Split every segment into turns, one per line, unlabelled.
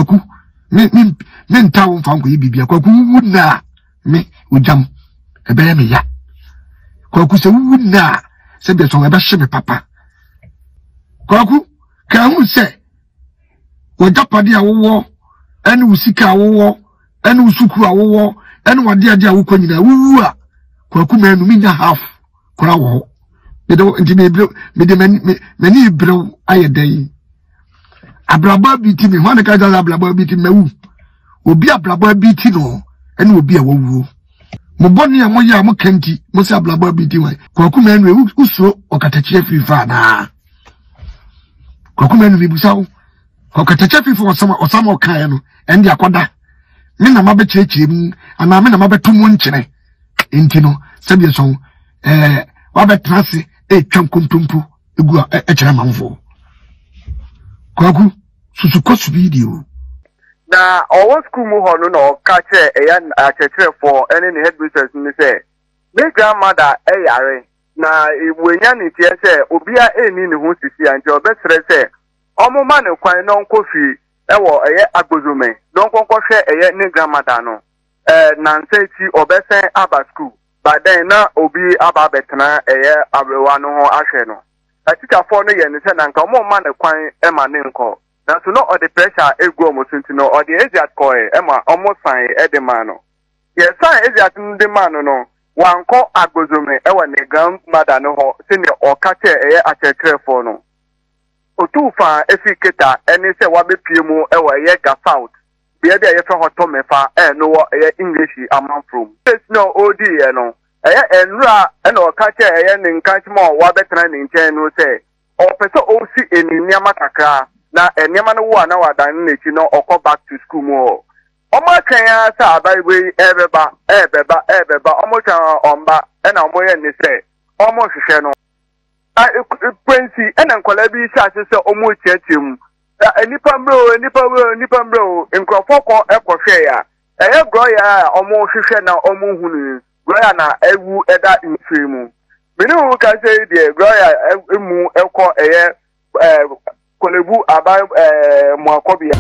Kwaku, me me me nta wo mfa nkɔyɛ biribi a kwaku wuwu nna a me ogyam ɛbɛyɛ me ya. Kwaku sɛ wuwu nna a sɛ deɛ sɛ ɛbɛhye me papa. Kwaku ka hu sɛ w'agyapade a wowɔ ɛne wo sika a wowɔ ɛne wo sukuu a wowɔ ɛne w'adeade a wokɔ nyinaa wuwu a kwaku mɛnu menya half koraa wɔ hɔ. Mede nti mede m'ani berew ayɛ dɛn? Abrabɔ bi ti mi hwan ka kyerɛ abrabɔ bi ti mɛwu obi abrabɔ bi ti no ɛne obi a wawuo mo bɔne a moyɛ a moka nti mo sɛ abrabɔ bi ti wɔn kwaku mɛnu wusuro ɔkatakyie firi fa anaa kwaku mɛnu mibusa wo ɔkatakyie firi fa ɔsam ɔsam ɔkaeɛ no ɛnde akɔda me na mabɛkyerɛkyerɛ mu anaa me na mabɛto mu nkyerɛ nti no sɛdeɛ sɔn ɛɛ wabɛtena ase ɛretwa nkontompo egu a ɛkyerɛ amanfoɔ kwaku susu kɔ so bi deɛ o.
Na ɔwɔ sukuu mu hɔ no na ɔka kyerɛ ɛyɛ akyerɛkyerɛfoɔ ne ne headmistress no sɛ ne grandmother yare na wanya ne teɛ sɛ obia ɛnni ne ho sisi a nti ɔbɛsrɛ sɛ ɔmo ma no kwan na ɔnkɔ fie ɛwɔ ɛyɛ Agbozome na ɔnkɔnkɔhwɛ ɛyɛ ne grandmother no ɛɛ nansa akyi ɔbɛsɛn aba sukuu. But then na obi aba abɛtena ɛyɛ aberewa no ho ahwɛ no. Atikyafoɔ no yɛ no sɛ na nka wɔn mma no kwan ma ne nkɔ. Nanso na ɔde pressure egu wɔn so nti no ɔde Eziat kɔɛ ma wɔn san de maa no. Yɛsan Eziat no de maa no no, wankɔ Agbozome wɔ ne grandmother no hɔ sɛnea ɔka kyerɛ ɛyɛ akyerɛkyerɛfoɔ no. Otuu faa firi Keta ne sɛ wabɛpue mu wɔ ɛyɛ Ga South bea bi a yɛfrɛ hɔ Tɔmɛfa a ɛno wɔ ɛyɛ English amanfrom. Case no a ɔrediiɛ no, ɛyɛ nnora na ɔka kyerɛɛ ɛyɛ ne nkankyema a wabɛtena ne nkyɛn no sɛ ɔpɛ sɛ ɔsi ne nneɛma kakra na nneɛma no wo a na wadane n'akyi na ɔkɔ back to school mu hɔ. Wɔatwɛn ara sɛ abayewa yi ɛrebɛba, ɛrebɛba, ɛrebɛba, wɔtwɛn ara ɔmba ɛna wɔyɛ ne sɛ wɔrehwehwɛ no. Kwansi ɛna nkwadaa bi hyɛ ase sɛ wɔreteatea mu. Nnipa mbrɛ o, nnipa mbrɛ o, nnipa mbrɛ o. Nkurɔfoɔ kɔ kɔhwɛe a, ɛyɛ gorɔyɛ a wɔhwehwɛ na wɔhu no yi, gorɔyɛ na awu da nsuo yi mu. Me ne wo kasa yi deɛ, gorɔyɛ mu kɔ ɛyɛ Korle-Bu aban mmoakɔbea.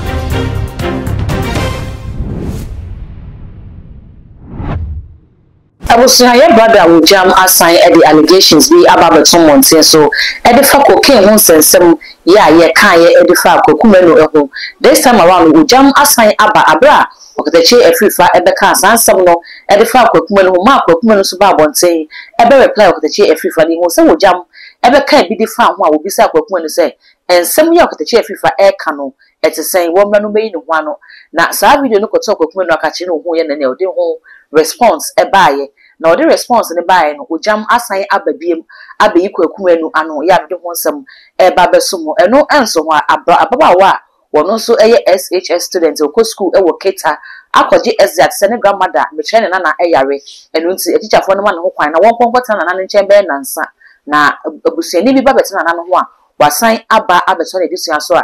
Abusua yɛ brada Wogyam asan de allegations bi aba abɛto mmɔnten so de fa cocaine ho nsɛnsɛm yɛ a yɛ kaeɛ de faa Kwaku Manu ho. This time around no Wogyam asan aba aberɛ a Ɔkatakyie Afrifa bɛkaa saa nsɛm no de faa Kwaku Manu ho maa Kwaku Manu nso baa abɔnten bɛ reply Ɔkatakyie Afrifa na yɛhuu sɛ Wogyam bɛkaa bi de faa ho a wɔbisaa Kwaku Manu sɛ nsɛm yi a Ɔkatakyie Afrifa reka no Ɛte sɛn? Wɔmmra no mmɛyi ne ho ano. Na saa video no kɔtɔɔ Kwaku Manu Akakye na ohuuiɛ na nea ɔde ho response baeɛ. Na ɔde response no baeɛ no, ogyam asan aba biom abɛyi Kwaku Manu ano yɛ a mede ho nsɛm reba abɛso mo. Ɛno nso ho a, abra ababaawa a ɔno nso yɛ SHS student, ɔkɔ sukuu wɔ Keta akɔgye exeat sɛ ne grandmother, mekyerɛ ne nana, yare. Ɛno nti atikyafoɔ no ma ne ho kwan na wɔnkɔ nkɔtena nana no nkyɛn bɛyɛ nnansa. Na abusuani bi ba bɛtena nana no ho a, Wasan aba abɛtoa n'adesua so a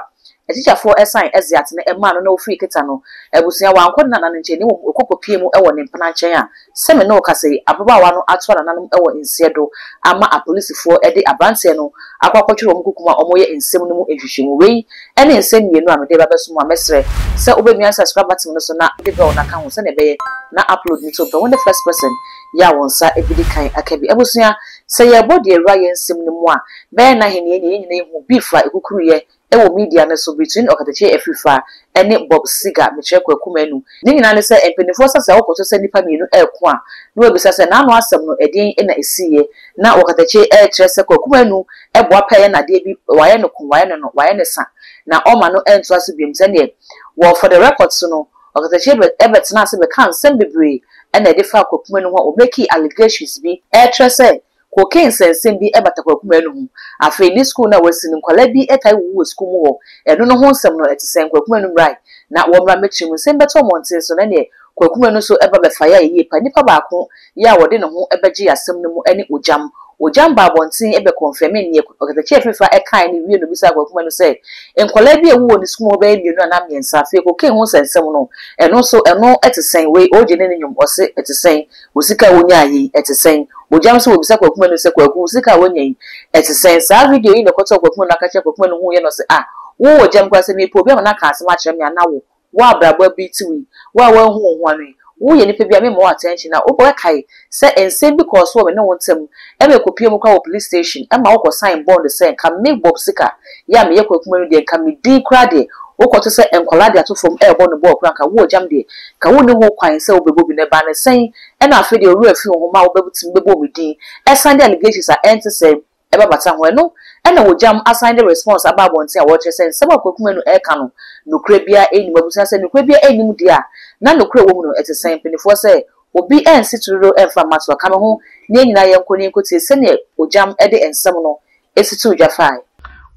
atikyafoɔ san dze atene maa no na ɔfirii Keta no abusua. Wankɔ ne nana no nkyɛn na mmom ɔkɔ kɔpuee mu wɔ ne mpena nkyɛn a sɛ me ne wo kasa yi, ababaawa no atoa nananom wɔ nseɛ do ama apolisifoɔ de aberanteɛ no akɔ akɔtwere wɔn kukum a wɔreyɛ nsɛm no mu nhwehwɛmu. Wei ne nsɛm mmienu a mede reba abɛso mo a mɛsrɛ sɛ wobɛmia subscribe button no so na wode bell no aka ho sɛdeɛ ɛbɛyɛ na upload no to mpɛ. Wo ne first person yɛ a wo nsa bɛdi kan aka bi. Abusua, sɛ yɛrebɔ deɛ awura yɛn nsɛm no mu a, Bɛyɛ na hɛn yɛn nyina ehu beef a ekukuruiɛ wɔ media no so between Ɔkatakyie Afrifa ne Bob Seger, mekyerɛ Kwaku Manu. Ne nyinaa ne sɛ mpaninfoɔ sɛ sɛ wokɔto sɛ nnipa mmienu reko a, na wabisa sɛ n'ano asɛm no ɛdeɛn na ɛsiiɛ? Na Ɔkatakyie rekyerɛ sɛ Kwaku Manu boa pɛ yɛ no adeɛ bi, wayɛ no ko, wayɛ no no, wayɛ no sa, na ɔmma no ntoa so biom. Sɛdeɛ wɔ For the Record so no, Ɔkatakyie bɛtenaa ase bɛkaa nsɛm bebree na ɛde faa Kwaku Manu ho a ɔmekii allegations bi rekyerɛ sɛ Cocaine nsɛnsɛm bi bata Kwaku Manu ho. Afei ne sukuu no a wasi no, nkwadaa bi taa wuwu wɔ sukuu mu hɔ. Ɛno no ho nsɛm no, ɛte sɛn? Kwaku Manu mmrae na wɔmmra mmɛkyerɛ mu. Nsɛm bɛtɔ mmɔnten so na ɛneɛ Kwaku Manu nso ba bɛfaeɛ a ɛyie pa. Nipa baako yɛ a wɔde ne ho bɛgyee asɛm no mu ne Ogyam. Ogyam baa abɔnten bɛ kɔnfɛmee neɛ Ɔkatakyie Afrifa kaeɛ no wie na obisaa Kwaku Manu sɛ nkwadaa bi a ɛwu wɔ ne sukuu mu hɔ bɛyɛ mmienu anaa mmiɛnsa. Afei cocaine ho nsɛnsɛm no, ɛno nso ɛno te sɛn? Wei Ogye ne ne nnwom, ɔse ɛte sɛn? Wo sika a wonyaa yi, ɛte sɛn? Ogyam sɛ wɔbisa Kwaku Manu sɛ, Kwaku, wo sika a woanya yi, ɛte sɛn? Saa video yi na ɛkɔtɔɔ Kwaku Manu aka kyerɛɛ Kwaku Manu huuiɛ na ɔse, Ah, wo wɔ gyam koraa sɛ mepɛ obi ama no aka asɛm akyerɛ me a na wo. Wo a abrabɔ bi te wo yi, wo a woanhu wo ho ano yi, woyɛ nipa bi a memma wo attention a, wobɛkae sɛ nsɛm bi kɔɔ so wɔ me ne wo ntam ma ɛkɔpuee mu koraa wɔ police station ma wokɔ sign bond sɛ nka me Bob Sika yi a meyɛ Kwaku Manu deɛ nka me din koraa deɛ wokɔto sɛ nkwadaa de ato fam ɛrebɔ no bɔɔl koraa nka wo Ogyam deɛ nka wonni ho kwan sɛ wobɛbɔ bi na ɛbaa no sɛn na afei deɛ wo werɛ afi wo ho ma wobɛtumi bɛbɔɔ me din ɛsan de allegations a ɛnte sɛɛ ɛbɛbata ho. Ɛno na wɔgyam asan de response aba abɔnten a wɔrekyerɛ sɛ nsɛm a Kwaku Manu reka no nokorɛ biara nni mu. Abusua sɛ nokorɛ biara nni mu deɛ a, na nokorɛ wɔ mu no ɛte sɛn? Mpaninfoɔ sɛ obi nsi tororo mfa mma toa. Ka me ho na yɛn nyinaa yɛnkɔ na yɛnkɔtie sɛdeɛ Ogyam de nsɛm no si too dwa fae.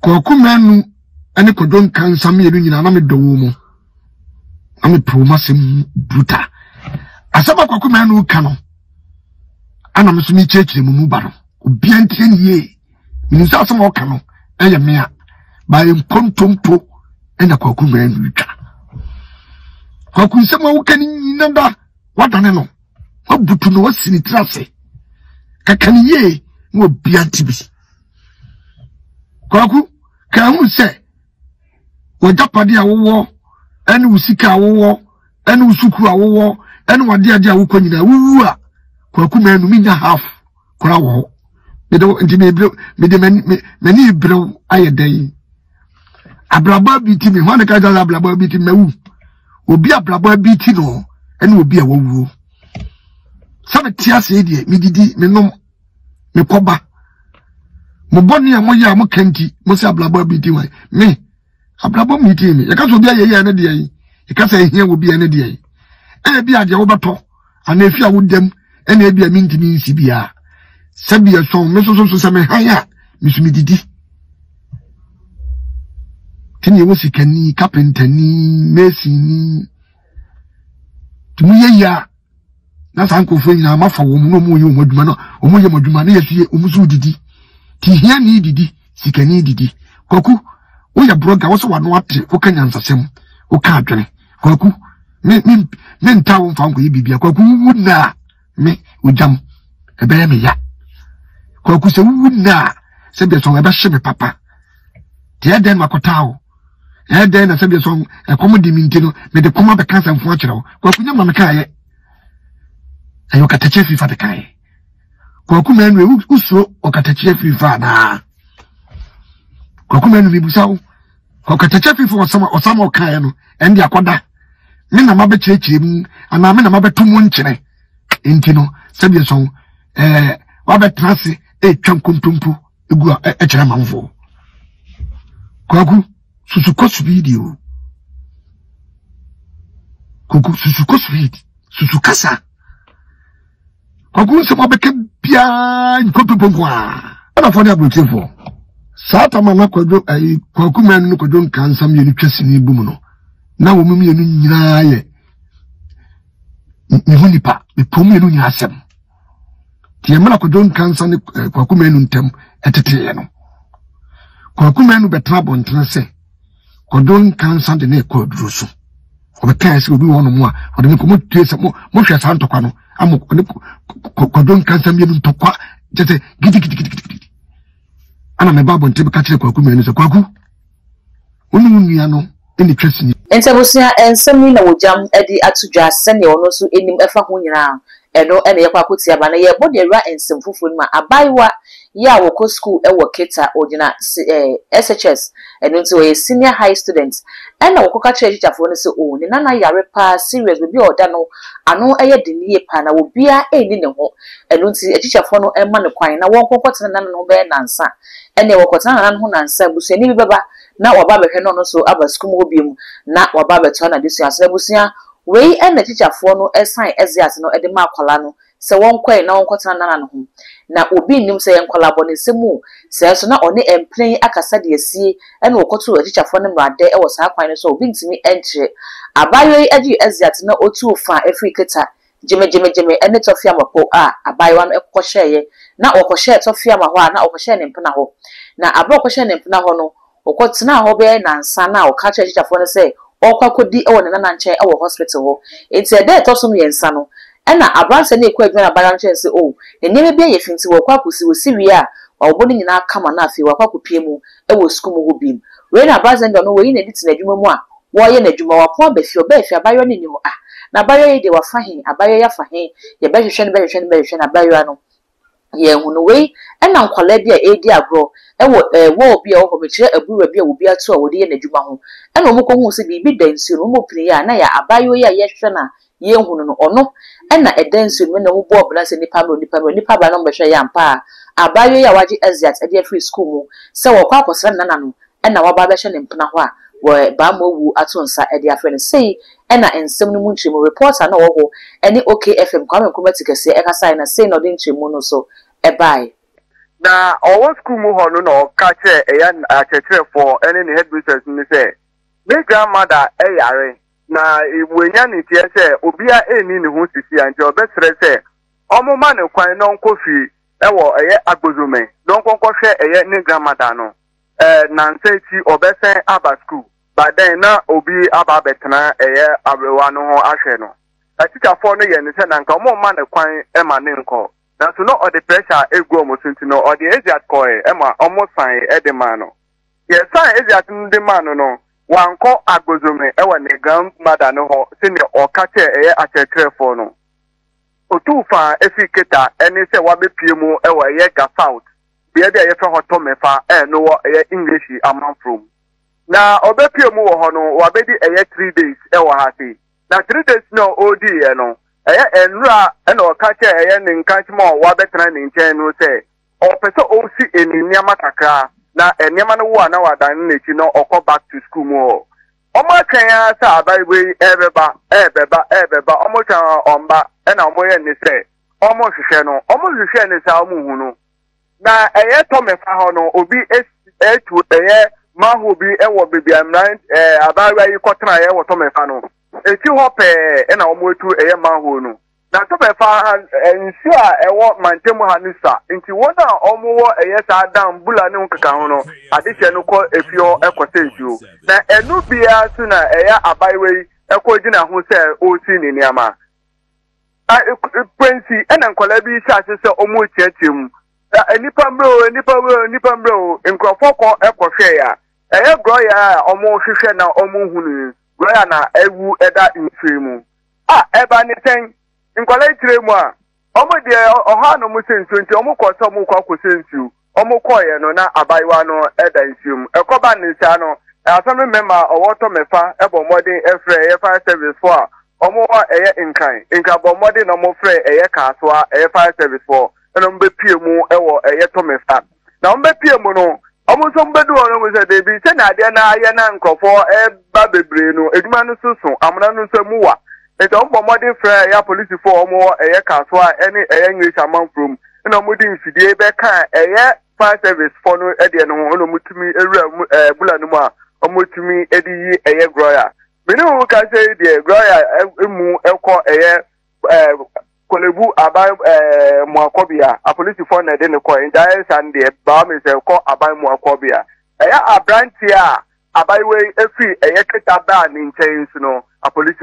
Kwaku Manu ne Kwadwo Nkansah mmienu nyinaa na medɔ wɔn mu. Na mepɛ wɔn asɛm brutal. Asɛm a Kwaku Manu ka no, ana me nso mekyerɛkyerɛ mu mu ba no. Obia ntie ne yie. Menim sɛ asɛm a ɔka no ɛyɛ mea. Baayɛ nkontompo ɛna Kwaku Manu twa. Kwaku nsɛm a woka no nyina da wadane no. Wabutu no wasi ne tiri ase. Kaka ne yie na obia nte bi. Kwaku, ka hu sɛ w'agyapade a wowɔ ɛne wo sika a wowɔ ɛne wo sukuu a wowɔ ɛne w'adeade a wokɔ nyinaa wowu a Kwaku Manu menya half koraa wɔ hɔ mede nti mebere mede m'ani berew ayɛ dɛn abrabɔ bi ti mi hɔn ne ka kyerɛ abrabɔ bi ti mɛwu obi abrabɔ bi ti no ɛne obi a wawuo sɛ mete ase deɛ medidi menom mekɔba mo bɔne a moyɛ a moka nti mo sɛ abrabɔ bi ti wɔn me abrabɔ mi ti mi yɛka sɛ obi ayɛ yɛ ne deɛ yi yɛka sɛ ehia wɔ bi yɛ ne deɛ yi ɛyɛ bi adeɛ wobɛtɔ anaa efi a wodam ɛna ebi a mintumi nsi biara sɛbi ɛsɔn me soso so sɛ me han a me so medidi te ne ɛwɔ sikani kapentani mesini te mu yɛ yie a na saa nkurɔfoɔ nyinaa mafa wɔn na wɔn yɛ wɔn adwuma na wɔn yɛ wɔn adwuma na yɛso yɛ wɔn so didi te hiani didi sikani didi kwaku woyɛ brɔga wosɛ wano ate woka nyansasɛm woka adwene kwaku me me me nta wo mfa nkɔyɛ biribi kwaku wuwu nna a me ogyam ɛbɛyɛ me ya kwaku sɛ wuwu nna a sɛ deɛ sɔn ɛbɛhye me papa deɛ ɛdɛn na makɔtaa wo ɛdɛn na sɛ deɛ sɔn ɛkɔm di me nti no mede kɔm abɛka asɛmfo akyerɛ wo kwaku nyɛ ma mekaeɛ ɛyɛ ɔkatakyɛ firi fa de kaeɛ kwaku manu wosuro ɔkatakyɛ firi fa anaa kwaku manu mebusa wo Ɔkatakyɛ fifo ɔsɛm a ɔsɛm a ɔkaeɛ no ɛnde akɔda me na mabɛkyerɛkyerɛ mu anaa me na mabɛto mu nkyerɛ nti no sɛdeɛ sɔn ɛɛ wabɛtena ase ɛretwa nkontompo egu a ɛkyerɛ amanfoɔ kwaku susu kɔ subiidi o kwaku susu kɔ subiidi susu kasa. Kwaku nsɛm abɛka biara nkontompo nko ara. Ghanafoɔ ne aburokyefoɔ. Saa tam a na kwadwo ayi kwaku mmienu ne kwadwo nkansa mmienu twa sini bu mu no, na wɔn mmienu nyinaa yɛ me ho nipa, mepɛ wɔn mmienu nyinaa asɛm. Deɛ mmerɛ kwadwo nkansa ne eh, kwaku mmienu ntam ɛteteeɛ no, kwaku mmienu bɛtena abɔntene sɛ Kwadwo Nkansah de ne kɔ aduro so. Ɔbɛkae sɛ obi wɔ hɔnom a ɔde ne kɔ mo tie sɛ mo mohwɛ saa ntɔkwa no ama ɔne Kwadwo Nkansah mmienu ntɔkwa kyɛ sɛ gidigidigidigidi. Ana meba abɔnten bɛka kyerɛ Kwaku mmienu sɛ Kwaku wo ne wo nua no ne twa sini.
Nti abusua nsɛm yi na wɔgyam de ato dwa sɛdeɛ ɔno nso nim fa ho nyinaa ɛno na yɛkɔ akɔtie aba na yɛrebɔ de awura nsɛm foforɔ no mu a abaayewa yi a wɔkɔ sukuu wɔ Keta ɔgyina SHS Ɛno nti ɔyɛ senior high student ɛna wɔkɔka kyerɛɛ tikyafoɔ no sɛ oh ne nana yare paa serious baabi a ɔda no ano yɛ den yie paa na obiara nni ne ho ɛno nti atikyafoɔ no mma no kwan na wɔnkɔ nkɔtena ne nana no ho bɛyɛ nansa ɛneɛ wɔkɔtena nana no ho nansa busuani bi bɛba na waba abɛhwɛ no ɔno nso aba sukuu mu hɔ biom na waba abɛtoa n'adesua so na abusua wei ɛna tikyafoɔ no sign exeat no de ma akwadaa no sɛ wɔnkɔe na wɔnkɔtena Nana no ho. Na obi nnim sɛ ɛyɛ nkwadaa abɔnesɛm mu sɛɛ nso na ɔne mpena yi akasa de asie ɛna wɔkɔtoo atikyafoɔ no mmradɛ wɔ saa kwan no so a obi ntumi nkyerɛ. Abaayewa yi gyee Aziat na ɔtuu faa firii Keta gyeme-gyeme-gyeme ne Tɔfiama po a abaayewa no kɔhyɛeɛ na ɔkɔhyɛɛ Tɔfiama hɔ a na ɔkɔhyɛɛ ne mpena hɔ. Na berɛ a ɔkɔhyɛɛ ne mpena hɔ no Ɔkɔtenaa hɔ bɛyɛ nnansa na ɔka kyerɛɛ tikyafoɔ no sɛ ɔrekɔ akɔdi wɔ ne nana nkyɛn wɔ hospital hɔ. Enti ɛda a ɛtɔ so mmiɛnsa no, ɛna aberanteɛ no rekɔ adwuma na abaayewa no kyerɛɛ no sɛ oh, ne nneɛma bi ayɛ fi nti wɔrekɔ akɔsi, wɔsi wie a, wɔabobɔ ne nyinaa kama na afei wakɔ akɔpue mu wɔ sukuu mu hɔ bio. Wei na aberanteɛ no deɛ ɔno wayi n'ani te n'adwuma mu a Wɔreyɛ n'adwuma, wapɔn aba fie, ɔbaa fie, abaayewa no nni hɔ. Ah, na abaayewa yi deɛ wafa he? Abaayewa yi afa he? Yɛbɛhwehwɛ no, bɛhwehwɛ no, bɛhwehwɛ no, abaayewa no, yɛanhu no. Wei na nkwadaa bi a ɛredi agorɔ wɔ eh, wall bi a ɛwɔ hɔ, mekyerɛ abura bi a obi ato a wɔde yɛ n'adwuma ho, ɛna wɔkɔhuu sɛ biribi da nsuo no mu, wɔpeneeɛ a, na ɛyɛ abaayewa yi a yɛrehwehwɛ no a yɛnhu no no, ɔno na ɛda nsuo no mu, ɛna wɔbɔɔ bena sɛ nnipa mmra o, nnipa mmra o, nnipa baa na wɔbɛhwɛeɛ ampa ara, abaayewa yi a wagye Exeat de afiri sukuu mu sɛ wɔrekɔ akɔsra ne nana no na waba abɛhyɛ ne mpena hɔ a wɔ bammɔ awuo ato nsa de afrɛ no. Sei na nsɛm no mu nkyerɛmu, reporter a na ɔwɔ hɔ ne OK FM Kwame Nkrumah Tikɛseɛ kasaeɛ na sei na ɔde nkyerɛmu no nso baeɛ.
Na ɔwɔ sukuu mu hɔ no na ɔka kyerɛɛ ɛyɛ akyerɛkyerɛfoɔ ne ne headmistress no sɛ, Me grandmother yare na wanya ne nteɛ sɛ obiara nni ne ho sisi a nti ɔbɛsrɛ sɛ wɔmma no kwan na ɔnkɔ fie wɔ ɛyɛ Agbozome na ɔnkɔ nkɔhwɛ ɛyɛ ne grandmother no. Eh, nnansa akyi ɔbɛsan aba sukuu. By then na obi aba abɛtena ɛyɛ aberewa no ho ahwɛ no. Atikyafoɔ no yɛ no sɛ na nka wɔmma no kwan ma no nkɔ. Nanso na ɔde pressure egu wɔn so nti no ɔde Asiat kɔe ma wɔsan de maa no. Yɛsan Asiat no de maa no no, wankɔ Agbozome wɔ ne grandmother no hɔ sɛnea ɔka kyerɛɛ ɛyɛ akyerɛkyerɛfoɔ no. Otuu faa fii Keta ne sɛ wabɛpue mu wɔ ɛyɛ Ga South bea bi a yɛfrɛ hɔ Tomefa a ɛno wɔ ɛyɛ English amanforo mu. Na ɔbɛpue mu wɔ hɔ no, wabɛdi ɛyɛ three days wɔ ha sei. Na three days no a ɔrediiɛ no, ɛyɛ nnora na ɔka kyerɛ ɛyɛ ne nkankyema a wabɛtena ne nkyɛn no sɛ ɔpɛ sɛ ɔsi ne nneɛma kakra na nneɛma no wo a na wadane n'akyi na ɔkɔ back to school mu hɔ. Wɔatwɛn ara sɛ abayewa yi ɛrebɛba, ɛrebɛba, ɛrebɛba, wɔtwɛn ara ɔmba, ɛna wɔyɛ ne sɛ wɔhwehwɛ no, wɔhwehwɛ ne saa wɔhu no. Na ɛyɛ tɔmɛfa hɔ no, obi etu ɛyɛ manhole bi wɔ baabi a mmeran ɛɛ abaayewa yi kɔtenaeɛ wɔ tɔmɛfa no. Eti hɔ pɛɛ ɛna wɔatu ɛyɛ manhole no. Na tɔmɛfa ha nsuo a ɛwɔ mantam ha no sua, nti wɔn a wɔwɔ ɛyɛ saa dam bula ne ho keka ho no, adehyɛ no kɔ efie hɔ ɛkɔsɛ nsuo. Na ɛno biara so na ɛyɛ abaayewa yi ɛkɔgyina ho sɛ ɔresi ne nneɛma. Kwansi ɛna nkwadaa bi hyɛ ase sɛ wɔn reteatea mu. Nnipa mmerɛ o, nnipa mmerɛ o, nnipa mmerɛ o. Nkurɔfoɔ kɔ kɔhwɛɛ a, ɛyɛ gorɔyɛ a wɔhwehwɛ na wɔhu no yi, gorɔyɛ na awu ɛda nsuo mu. A ɛba ne sɛn? Nkwadaa yi kyerɛ mu a, wɔn deɛ ɔhɔ a na wɔsɛ nsuo nti wɔn kɔ sɛ wɔn kɔ akɔsɛ nsuo. Wɔkɔeɛ no, na abaayewa no da nsuo mu. Ɛkɔba ne saa no, Assembly member a ɔwɔ Tɔmɛfa bɔ mmɔden frɛ ɛyɛ fire service foɔ a wɔwɔ ɛyɛ Nkran. Nkran bɔ mmɔden na wɔfrɛ ɛyɛ Kasoa ɛyɛ fire service foɔ ɛna wɔbɛpue mu wɔ ɛyɛ Tɔmɛfa. Na wɔbɛpue mu no, wɔn nso wɔbɛdu hɔ no wɔn sɛ deebi sɛnea adeɛ no ayɛ na nkurɔfoɔ ɛreba bebree no, adwuma no so so, amena no nso mu wa. Nti wɔbɔ mmɔden frɛ ɛyɛ apolisifoɔ a wɔwɔ ɛyɛ Kasoa ɛne ɛyɛ English amanfoɔ mu. ɛna wɔde mfidie bɛka ɛyɛ fire service fɔ no deɛ no ho ɛna wɔtumi awura mu ɛɛ bula no mu a wɔtumi de yi ɛyɛ groya mene wo ka sɛ yi deɛ groya mu ɛkɔ ɛyɛ ɛɛ kɔlɛbu aban ɛɛ muakɔbea apolisifoɔ na ɛde ne kɔ nti ayɛ saa no deɛ baa mi sɛ kɔ aban muakɔbea ɛyɛ aberanteɛ a abayewa yi efiri ɛyɛ keta baa ne nkyɛn nso no apolisi.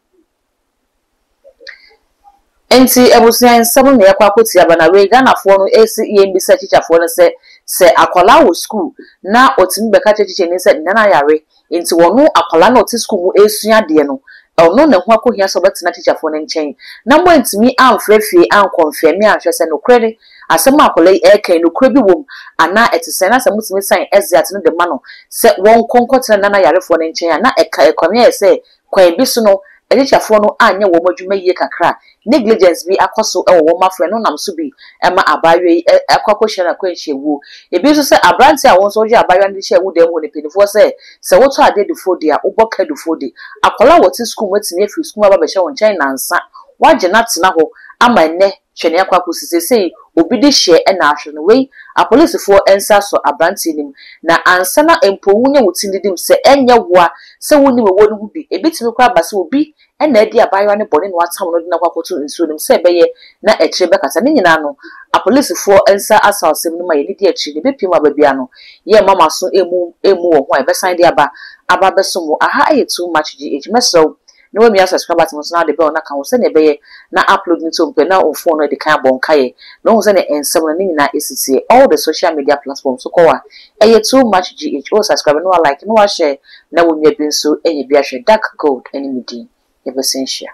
Nti abusua nsɛm na yɛkɔ akɔtie aba na wei Ghanafoɔ no ɛsi yɛn bisa tikyafoɔ no sɛ sɛ akwadaa wɔ sukuu na ɔtumi bɛka kyerɛ tikyani sɛ ne nana yare nti ɔno akwadaa no a ɔte sukuu mu ɛresua adeɛ no ɔno ne ho akɔhia sɛ ɔbɛtena tikyafoɔ no nkyɛn na moantumi amfrɛ fie ankɔnfɛme anhwɛ sɛ nokorɛ ne asɛm a akwadaa yi ɛreka yi nokorɛ bi wɔ mu anaa ɛte sɛn na sɛ motumi sign exeat no de ma no sɛ wɔnkɔ nkɔtena ne nana yarefoɔ no nkyɛn a na ɛka ɛkame ayɛ sɛ Kwan bi so no, atikyafoɔ no anyɛ wɔn adwuma yie kakra a, negligence bi akɔ so wɔ wɔn afa, ɛno nam so bi ma abaayewa yi akɔ akɔhyia n'akwanhyia wuo. Ebi nso sɛ aberanteɛ a wo nso wogye abaayewa no de hyɛɛ wo dan mu hɔ no, mpanimfoɔ sɛ, sɛ wotɔ adeɛ dufoɔ di a, wobɔ ka dufoɔ di. Akwadaa a ɔte sukuu mu atumi afiri sukuu mu aba abɛhyɛ wo nkyɛn nnansa, woagye no atena hɔ ama ɛnnɛ Hwɛ nea akɔ akosi seesei, obi de hyɛ na ahwere no. Wei, apolisifoɔ nsa asɔ abranteɛ no mu. Na ansa na mpo wonya wo ti didim sɛ ɛnyɛ woa sɛ wonnim ɛwoɔ no ho bi. Ɛbɛtumi koraa aba sɛ obi na adi abaayewa no bɔne na watam no de no akɔ akɔto nsuo no mu sɛ ɛbɛyɛ na akyire bɛkata. Ne nyinaa no, apolisifoɔ nsa asɔ asɛm no mu a yɛn ani di akyire. Na ɛbɛpue mu aba biara no, yɛremma mo aso mmu mmu wɔ ho a yɛbɛsan de aba aba abɛsom wo. Aha yɛ too much GH. Mɛsrɛ wo. Na wamia subscribe button no so na wode bell no aka ho sɛnea ɛbɛyɛ na upload no tom pɛ na wo phone no adi kan abɔ nkaeɛ na woahu sɛnea nsɛm no ne nyinaa ɛsi teɛ. All the social media platforms so kɔ hɔ a ɛyɛ too much GH. Wo subscribe na wa like na wa share na wo nua bi nso anya bi ahwɛ. Dark Gold ne me din. Yɛbɛsan hyia.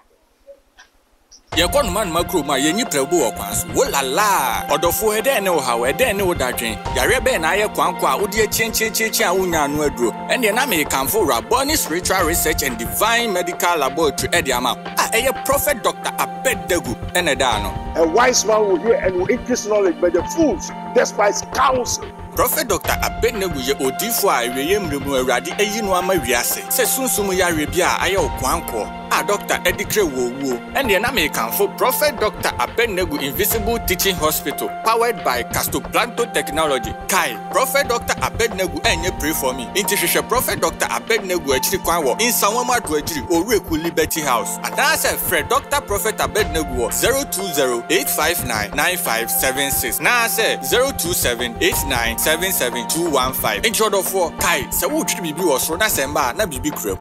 Yɛkɔ nomanoma kurom a, yɛnyi prɛgow wɔ kwan so. Wo la laa! Ɔdɔfoɔ, ɛdɛn ne wo haw? Ɛdɛn ne wo dadwen? Yareɛ bɛn na ayɛ koankoa a wode akyiankyiankyiankyian a wonnya ano aduro? Ɛnneɛ na merekamfo Rabboni Spiritual Research and Divine Medical Laboratory de ama wo, a ɛyɛ Prophet Doctor Abednego na ɛda ano.
A wise man will hear and will increase knowledge, but the fools despise counsel.
Prɔfɛt Dɔkta Abednego yɛ odiyifoɔ a awieeɛ mmerɛ mu Awurade ayi no ama wiase sɛ sunsum yareɛ bi a ayɛ wo koankoɔ a dɔkta de krɛ wo owuo. Ɛnneɛ na merekamfo Prɔfɛt Dɔkta Abednego Invisible Teaching Hospital powered by Castoplanto Technology. Kae, Prɔfɛt Dɔkta Abednego ɛnyɛ pray for me, nti hwehwɛ Prɔfɛt Dɔkta Abednego akyiri kwan wɔ Nsawam Adoagyiri, Owureku Liberty House. Anaasɛ frɛ Dɔkta Prɔfɛt Abednego wɔ 020 859 9576 naasɛ 027 89 77 215. Enti ɔdɔfoɔ, kae, sɛ woretwere biribi wɔ soro na sɛ ɛmma a, na biribi kura mu.